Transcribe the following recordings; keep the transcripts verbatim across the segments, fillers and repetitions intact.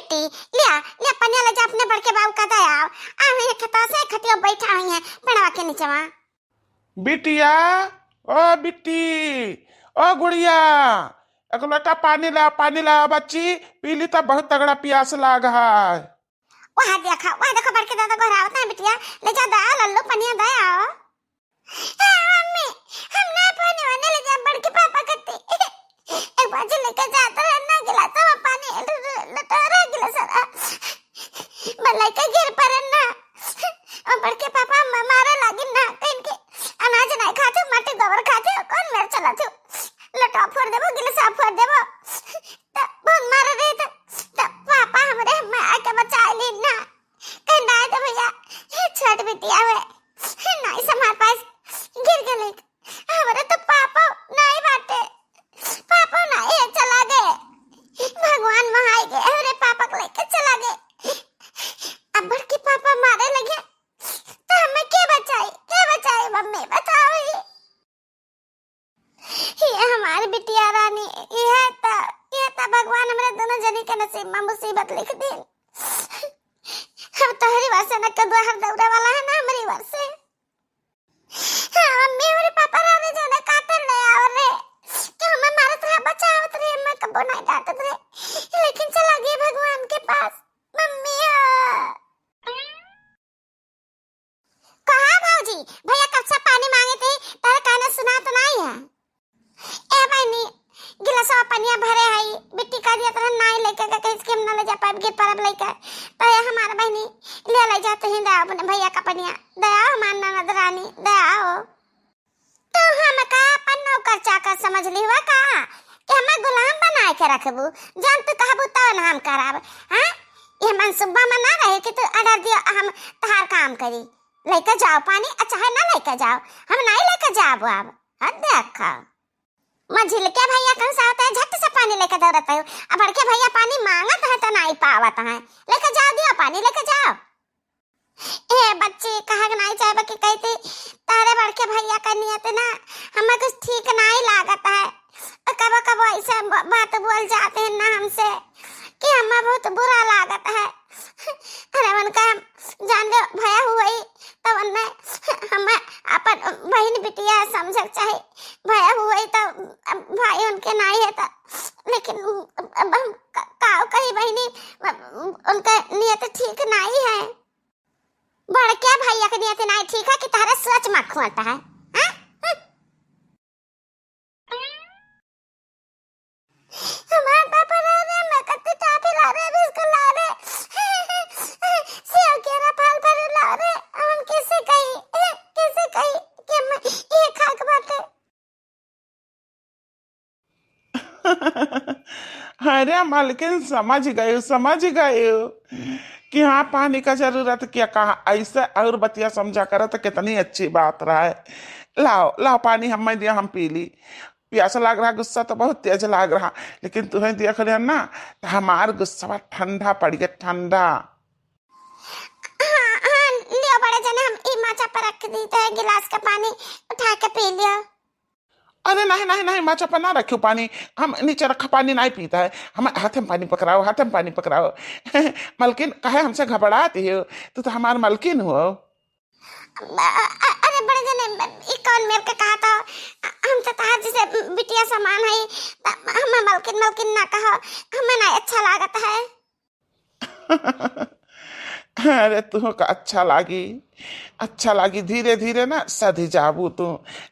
बेटी, लिया, लिया पनिया ले जा अपने बड़के बाबू का दे आओ। आ हुई है खेतवा से, खटिया बैठा हुई है पेड़वा के नीचवा। बिटिया, ओ बिट्टी, ओ गुड़िया, एक लोटा पानी ला, पानी ला बच्ची, पी ली तो बहुत तगड़ा प्यास लाग है। वहाँ देखा, वहाँ देखा बड़के दादा गोहरावत है बिटिया, ले जा दे आओ लल्लू पनिया दे आओ। ए मम्मी, हम ना पानी वाने ले जा बड़के पापा कत्ती। एक बाजी लेके जात रहे ना गिलासा में पानी, ल-, ल-, लटोरा गिलासा रहा। मैं लेके गिर पड़े ना। और बड़के पापा म-, मारे लागिन ना, कहिन के अनाज नहीं खाते, माटी गोबर खाते, कौन मेर चला थे? लटवा फोड़ देबो, गिलासा फोड़ देबो। त बहुत मारे रहे त, त पापा हमरे हमें आके बचाए ली ना। कहिन ना तो भैया, ये छोट बिटिया है, नहीं संभाल पाए, गिर गई। हमरे तो पापा नहीं बाटे, पापा नहीं है, चला गए। भगवान महाई गए, हमरे पापा को लेके चला गए। अब बड़के पापा मारे लगे, तो हमें के बचाई, के बचाई मम्मी, बताओ ये। ये हमारी बिटिया रानी, ये तो, ये तो भगवान हमरे दोनों जनी के नसीब में मुसीबत लिख दी। हम तोहरी वरसे न के द्वार दौड़े वाला है ना हमरी वरसे। हाँ, मम्मी, हमरे पापा रानी जाने कातर ले आव रे। तो हमें मारत रहा, बचावत रहे, हमें कबो नहीं डांटत रहे। लेकिन चला गए भगवान के पास। मम्मी, हाँ। कहा भौजी, भैया कब से पानी मांगे थे, तारे कहने सुना तो नहीं है। ए बहनी, गिलासवा पनिया भरे हई, बिट्टी कह दिया तरह नाई लेके के कहिस कि हम ना ले जा पाएब, गिर परब लेके। तो ये हमार बहनी, ले ले जा तुहीं, दे अपने भैया का पनिया, दे हमार ननद रानी, दे। तो हमका अपन नौकर चाकर समझ ली हुआ का, कि हमें गुलाम बनाए के रखबू? जौन तू कहबू तौन हम करब। हाँ, ये मनसूबा में ना रहे कि तू ऑर्डर दियो, हम तहार काम करी। लेके जाओ पानी, आ चाहे ना लेके जाओ, हम नहीं लेके जाबो अब। हद देखा। मझिलके भैया कौन सा होता है, झट से पानी लेके दौड़त है। अब बड़के भैया पानी मांगत है तो नहीं पावत है। लेके जाओ, दियो पानी, लेके जाओ। ए बच्ची, कहा के नहीं जाबे कि कहती, तारे बड़के भैया का नियत ना, हमें कुछ ठीक नहीं लागत है। कबो कबो ऐसे ब-, बात बोल जाते हैं ना हमसे कि हमें बहुत बुरा लागत है। अरे उनका हम जान दे भया हुई, तब उनने हमें अपन बहन बिटिया समझक चाहे। भया हुई तो भाई उनके नहीं है तो, लेकिन अब हम क-, काव कही बहनी, उनका नियत ठीक नहीं है। बड़के भैया के नियत नहीं ठीक है कि तहरे सोच में खोट है, हाँ? हम्म। हमार पापा रह रे, मैं कत्ती टाफी ला रे, बिस्कुट ला रे, सेव केरा फल फल ला रे, हम कैसे कही, कैसे कही कि मैं ये खाक बाटे। अरे मलकिन, समझ गयो, समझ गयो कि हाँ, पानी का जरूरत क्या, कहा ऐसे और बतिया समझा करे तो कितनी अच्छी बात रहा है। लाओ, लाओ पानी हमें दिया, हम पी ली। प्यास लाग रहा, गुस्सा तो बहुत तेज लाग रहा, लेकिन तुहें देख लिया ना, तो हमार गुस्सा ठंडा पड़ गया, ठंडा। हाँ, हाँ, लियो बड़े जने, हम ई माचा पर रख दी तो है, गिलास का पानी उठा के पी लियो। अरे नहीं, नहीं, नहीं, माचा पर ना रखियो पानी, हम नीचे रखा पानी नहीं पीता है, हम हाथ में पानी पकड़ाओ, हाथ में पानी पकड़ाओ। मलकिन, काहे हमसे घबराती हो? तू तो हमार मलकिन हो। अ-, अ-, अरे बड़े जने, ई कौन मेर के कहा था? हम तो तहार जैसे बिटिया समान है, त हमें मलकिन, मलकिन ना कहो, हमें ना अच्छा लागत है। अरे तुहका अच्छा लागी, अच्छा लागी, धीरे धीरे ना सधी जाबू तू।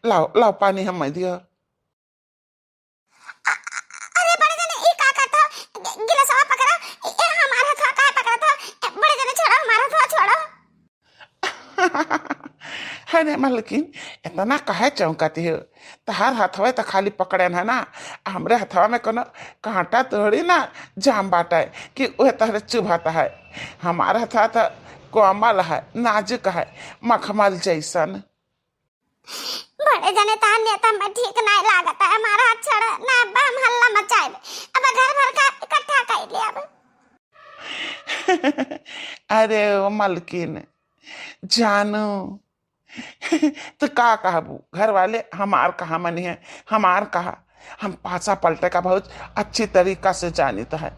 लाओ, लाओ पानी हमें दियो। अ-, अरे बड़े जने, ई का करत हो? गि-, गिलासवा पकड़ो। ए, ए, हमार हथवा काहे पकड़त हो? ए, बड़े जने छोड़ो, हमार हथवा छोड़ो। अरे मलकिन, इतना काहे चौंकती हो? तहार हथवा तो खाली पकड़ेन है ना, हमरे हथवा में कोनो कांटा थोड़ी ना जाम बाटे कि वह तहरे चुभत है। हमार हथवा तो कोमल है, नाजुक है, मखमल जैसन। बड़े जने, तहार नियत हमें ठीक नहीं लागत है, हमारा हाथ छोड़ ना, अब हम हल्ला मचाएब, अब घर भर का इकट्ठा कर लिया अब। अरे ओ मलकिन, जानू, तो का कहबू, घर वाले हमार कहा मनी है, हमार कहा, हम पासा पलटे का बहुत अच्छी तरीका से जानित है।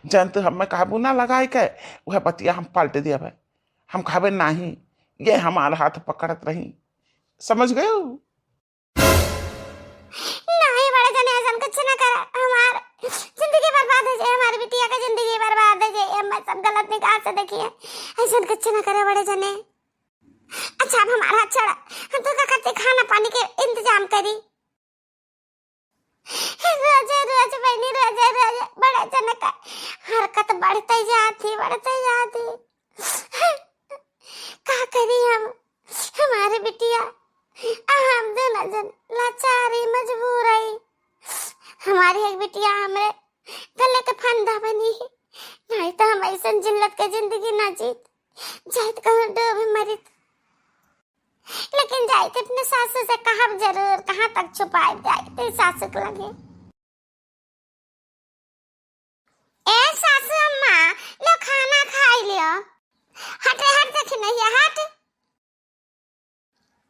जन तू हमें काबू ना लगाए के, वह बतिया हम पलट दिया है। हम कहबे नाही, ये हमार हाथ पकड़त रही, समझ गयो? नाही बड़े जने, ऐसन कुछ ना करे, हमार जिंदगी बर्बाद हो जाए, हमारी बिटिया का जिंदगी बर्बाद हो जाए, हम सब गलत निगाह से देखिए, ऐसन कुछ ना करे बड़े जने। अच्छा, अब हमारा हाथ छोड़ा, हम तो का करते, खाना पानी के इंतजाम करी। रोजे रोज बहनी, रोजे रोज बड़े जने का हरकत बढ़ते जाती, बढ़ते जाती। का करी हम, हमारे बिटिया, आ हम दोनों जन लाचार ही मजबूर है। हमारी एक बिटिया हमरे गले के फंदा बनी है, नहीं तो हम ऐसन जिल्लत के जिंदगी ना जीत, जाइत कहूँ डूब मरित। लेकिन जाइत अपने सासू से कहब जरूर, कहाँ तक छुपाए जाइत सासू के लगे। ए सासू अम्मा, लो खाना खाई लियो। हट रे हट, देखी नहीं है, हट।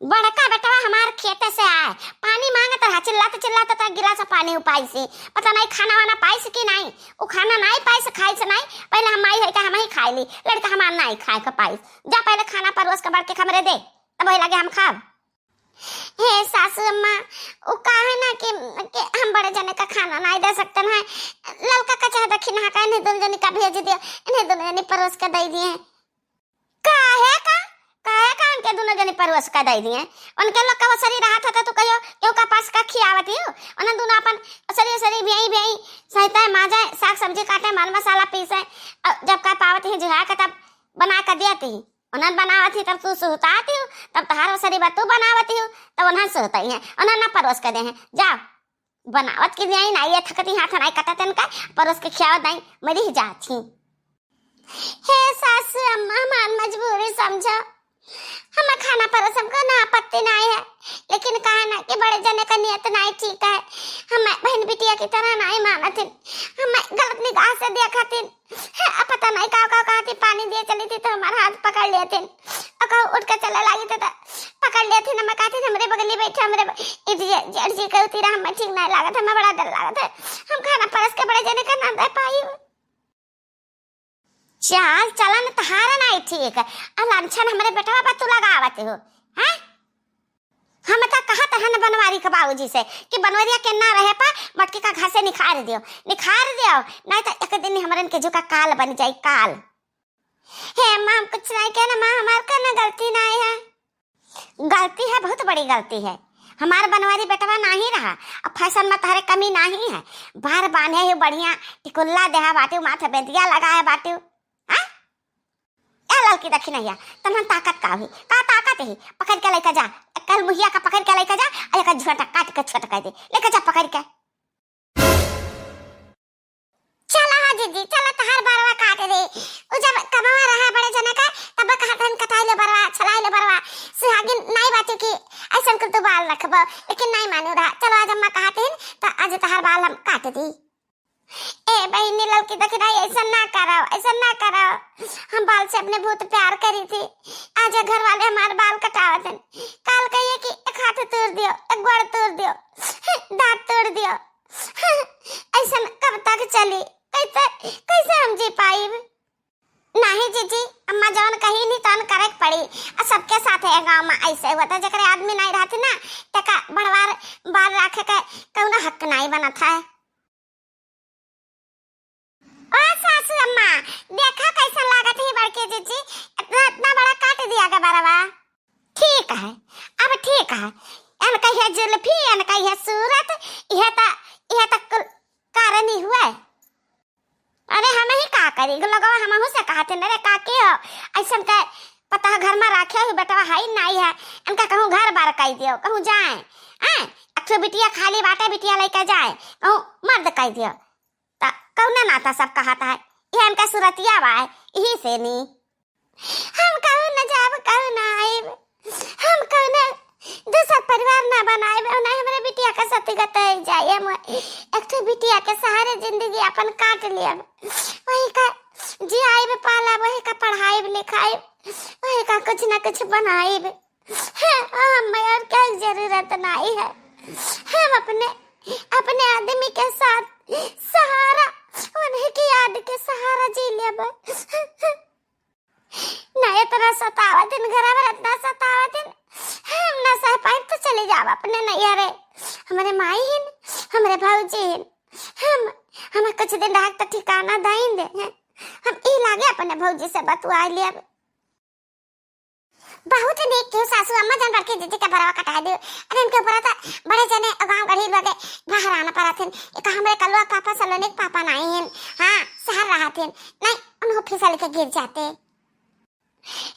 बड़का बेटवा हमार खेते से आए, पानी मांगत रहा, चिल्लात चिल्लात तो गिलास पानी उपाइसी। पता नहीं खाना वाना पाइस कि नहीं, उ खाना नहीं पाइस, खाइस नहीं। पहले हम आई है कि हम ही खाई ली, लड़का हमार नहीं खाए के पाइस। जा पहले खाना परोस के बड़के खमरे दे, तब वही लगे हम खाब। हे सासू अम्मा, उ काहे ना कि, कि हम बड़े जने का खाना नहीं दे सकते हैं। ललका का चाहे दखिनहा का इन्हें दोनों जनी का भेज दियो, इन्हें दोनों जनी परोस के दे दिए। काहे का, काहे का उनके दोनों जनी परोस के दे दिए? उनके लोग का ओसरी रहत होता तो कहियो, केहू का पास का खियावत ही हो। उन्हें दोनों अपन ओसरी ओसरी बियाई बियाई सहते माजे, साग सब्जी काटे, मर मसाला पीसे, और जब का पावत ही जुहा के तब बना के दियत ही। उन्हन बनावत ही तब तू सुहताती हो, तब तहार ओसरी बा तू बनावती हो, तब उन्हन सुहताई है, उन्हन ना परोस के दे हैं। जाओ, बनावत के दियाई ना, ये थकती हाथ ना कटत इनका, परोस के खियावत दाई, मरी ही जात ही। हे सासू अम्मा, हमार मजबूरी समझो, हम खाना परोस हमको ना आपत्ति ना है, लेकिन कहा ना कि बड़े जने का नियत ना ठीक है, हम बहन बिटिया की तरह ना मानत हिन, हम गलत निगाह से देखत हिन। अब पता नहीं का का कहा थी, पानी दिए चली थी तो हमारा हाथ पकड़ लिए थे, और कहूँ उठ के चले लागी थे तो पकड़ लिए थे ना, मैं कहती हमरे बगली बैठे, हमरे ब-, ई जे-, जेठ जी कहती रहा, हमें ठीक नहीं लागत, हमें बड़ा डर लागत है, हम खाना परस के बड़े जने का ना दे पाई। चाल चलन तहार नहीं ठीक, आ लांछन हमरे बेटवा पर तू लगावत हो, हैं? हम त कहत हन बनवारी के बाबूजी से कि बनवरिया के ना रहे पा मटकी का घासे निखार दियो, निखार दियो, नहीं तो एक दिन हमरन के जो का काल बन जाई, काल। हे अम्मा, हम कुछ नहीं कहना माँ, हमार कौनो गलती नहीं है। गलती है, बहुत बड़ी गलती है। हमार बनवारी बेटवा नहीं रहा, अब फैशन में तहरे कमी नहीं है। बार बांधे ही बढ़िया टिकुल्ला देहा बाटू, माथे बेंदिया लगाए बाटू, हाँ? ए ललकी दखिनहिया, तनहन ताकत का हुई? का ताकत ही? पकड़ के लइका जा, कल मुहिया का पकड़ के लइका जा, और एक झोंटा काट के छोट कर दे, लइका जा पकड़ के। चला हो जीजी, चला तहार बरवा काट दे। उ जब कमवा रहा बड़े जने का, तब कहत हन कटाई ले बरवा, छलाई ले बरवा, सुहागिन नाई बाचू की ऐसन कुल तू बाल रखबो, लेकिन नाई मानू रहा। चलो आज अम्मा कहत हन, त आज तहार बाल हम काट दी। ए बहिनी ललकी दखिनही, ऐसा ना करो, ऐसा ना करो। हम बाल से अपने बहुत प्यार करी थी। आज ये घर वाले हमारे बाल कटावत हैं। काल कहिए कि एक हाथ तोड़ दियो, एक गोड़ तोड़ दियो, दांत तोड़ दियो। ऐसा कब तक चली? कैसे, कैसे हम जी पाइब? नाही जीजी, अम्मा जौन कही नहीं तौन करे के पड़ी। आ सबके साथ है गाँव में ऐसे हुआ था, जेकरे आदमी नहीं रहती ना, तेका बड़वार बार रखे के कौनो हक नहीं बनत है। ओ सासू अम्मा, देखा कैसन लागत ही बड़की जीजी, इतना, इतना बड़ा काट दिया गा बरवा। ठीक है, अब ठीक है। एन कहिए जुल्फी, एन कहिए सूरत, यह त, यह त कुल कारण ही हुआ है। अरे हम ही का करी, लोगवा हमहू से कहते न रे काकी हो, ऐसन के पता घर में रखे हुई बेटवा है नहीं है, इनका कहूँ घर बार कह दियो, कहूँ जाए, हैं? अक्सर बिटिया खाली बाटे, बिटिया लेके जाए, कहूँ मर्द कह दियो। त कौने नाता सब कहत है? ये हमका सुरतिया बा, यही से नी। हम कहूँ न जाब, कहूँ न आइब। हम कौने दूसर परिवार न बनाइब, और न हमरे बिटिया का सती गत जाए। हम एक ठो बिटिया के सहारे जिंदगी अपन काट लियब। वही का जियाइब पालब, वही का पढ़ाइब लिखाइब, वही का कुछ न कुछ बनाइब। हाँ, हमें और क्या जरूरत नहीं है। हम अपने, अपने आदमी के साथ सहारा उन्हीं की याद अब ना इतना सतावत हिन, घरा भर इतना सतावत हिन, हम ना सह पाइब तो चली जाब अपने नैहरे। हमरे माई हिन, हमरे भौजी हिन, हम, हम कुछ दिन रह के तो ठिकाना दइन दे हैं। हम ई लागे अपने भौजी से बतुआ लेब। बहुत नीक केहू सासू अम्मा जन बड़की दीदी के बरवा कटाए दियो। अरे इनके ऊपर तो बड़े जने गाँव गढ़ी लगे बहराना परत हिन। एक हमरे कलुआ पापा सलोनी के पापा नाई हिन। हाँ, शहर रहत हिन। नहीं, उन्हों फिसल के गिर जाते।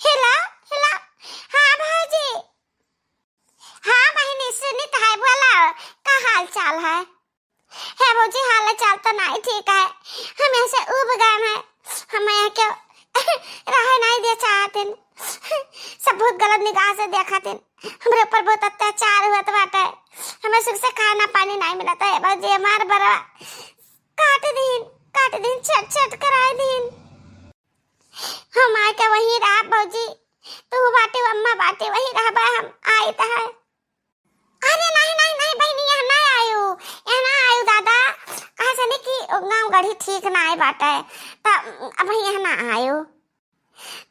हेलो, हेलो। हाँ भौजी। हाँ बहिनी, सुनित है, बोला, का हाल चाल है? हे भौजी, हाल चाल तो नहीं ठीक है, हम यहाँ से उब गए हैं, हम यहाँ के रहे नहीं दे चाहते हैं। सब बहुत गलत निगाह से देखत हैं, हमरे ऊपर बहुत अत्याचार होत बाटे, हमें सुख से खाना पानी नहीं मिलत है। हे भौजी, हमार बरवा काट दीन, काट दीन, छट छट कराए दीन। हम आए के वहीं रहा भौजी, तू बाटे अम्मा बाटे वहीं रहबा, हम आइत है। अरे नहीं नहीं नहीं बहिनी, यहाँ ना आयो, यहाँ ना आयो दादा, कहा जाने कि गाँव गढ़ी ठीक ना आए बाटे, त अब यहाँ ना आयो।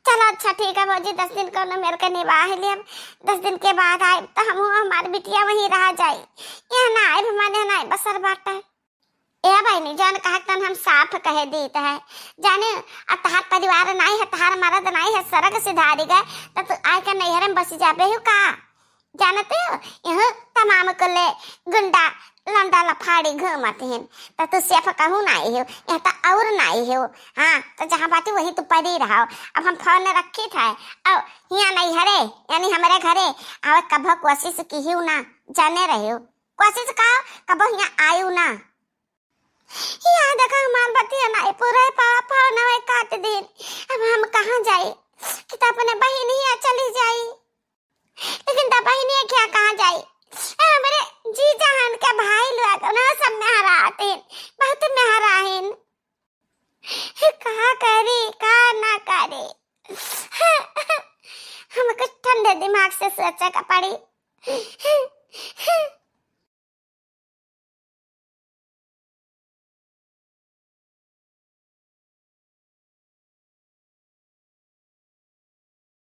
चलो अच्छा ठीक है भौजी, दस दिन कौनो मेर के निबाह लेब, दस दिन के बाद आए तो हम हमार बिटिया वहीं रह जाई, यहाँ ना आए, हमारे यहाँ ना आए बसर बाटे। ए बहिनी, जौन कहत तन हम साफ कहे दीत है, जाने, अब तहार परिवार नाई है, तहार मरद नाई है, सरग सिधारी गए, त तू आए के नैहरे में बसी जाबे हो का? जानते हो, यहाँ तमाम कुले गुंडा लंडा लफाड़ी घूमत हिन, त तू सेफ कहूँ नाई हो, यहाँ त और नाई हो। हाँ, त जहाँ बाटी वहीं तू पड़ी रहो। अब हम फोन रखी था, अब यहाँ नैहरे, यानी हमरे घरे, आवे कभो कोशिश की ही ना, जाने रहे हो। कोशिश का, कबो हियाँ आयु ना। हियाँ देखा हमार बतिया नाई पूरे पापा नवे काट दिन। अब हम कहाँ जाई? कि त अपने बहिन हियाँ चली जाई। लेकिन त बहिनिया क्या कहाँ जाई? ए, हमरे जीजा हन के भाई लोग, उन्हें सब मेहरा आतीन, बहुत मेहरा आहिन। का करी, का ना करी? हमके ठंडे दिमाग से सोचे के पड़ी।